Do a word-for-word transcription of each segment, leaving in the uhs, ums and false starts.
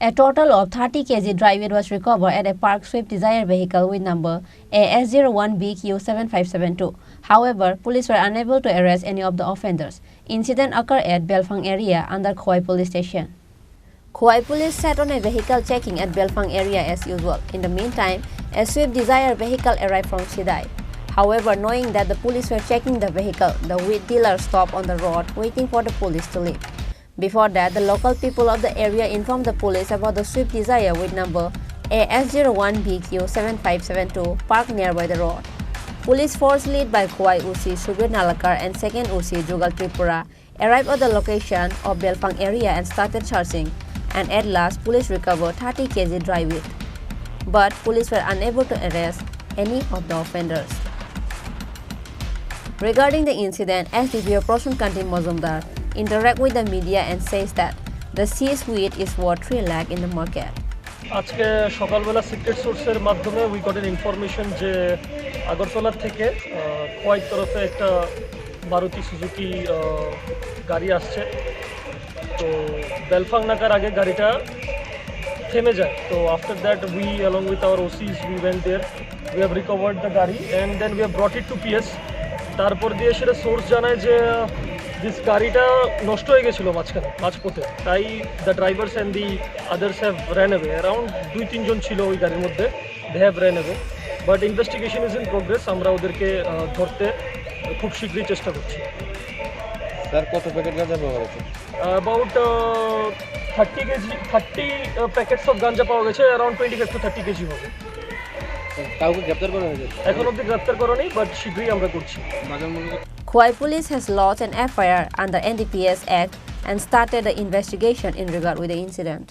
A total of thirty K G dry weed was recovered at a parked Swift Dzire vehicle with number A S zero one B Q seven five seven two. However, police were unable to arrest any of the offenders. Incident occurred at Belphang area under Khowai Police Station. Khowai police set on a vehicle checking at Belphang area as usual. In the meantime, a Swift Dzire vehicle arrived from Sidai. However, knowing that the police were checking the vehicle, the weed dealer stopped on the road waiting for the police to leave. Before that, the local people of the area informed the police about the Swift Dzire with number A S zero one B Q seven five seven two parked nearby the road. Police force led by Khowai O C Subir Nalakar and second O C Jugal Tripura arrived at the location of Belphang area and started searching, and at last police recovered thirty K G dry weed. But police were unable to arrest any of the offenders. Regarding the incident, S D P O Prasun Kanti Majumdar interact with the media and says that the seized weed is worth three lakh in the market. আজকে সকালবেলা সিক্রেট সোর্সের মাধ্যমে we got an information যে আগরতলা থেকে আহ, খোয়াইর তরফে একটা মারুতি সুজুকি আহ, গাড়ি আসছে। তো বেলফাং নাকার আগে গাড়িটা থেমে যায়। তো after that we along with our O Cs we went there, we have recovered the গাড়ি and then we have brought it to P S। তারপর দিয়ে সেটা সোর্স জানায় যে দিস গাড়িটা নষ্ট হয়ে গেছিলো মাঝখানে, মাঝপথে। তাই the drivers and the others have ran away। Around দুই তিনজন ছিল ওই গাড়ির মধ্যে, they have ran away। But investigation is in progress। আমরা ওদেরকে আহ, ধরতে খুব শীঘ্রই চেষ্টা করছি। স্যার, কত প্যাকেট গাঁজা পাওয়া গেছে? About thirty kg, thirty packets of ganja পাওয়া গেছে। Around twenty five to thirty kg হবে। কাউকে গ্রেপ্তার করা হয়েছে? এখন অবধি গ্রেপ্তার করা নেই, বাট শীঘ্রই আমরা করছি। বাজার মূল্য? Khowai police has lodged an F I R under N D P S Act and started the investigation in regard with the incident.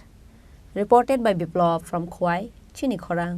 Reported by Biplab from Khowai, Chini Khorang.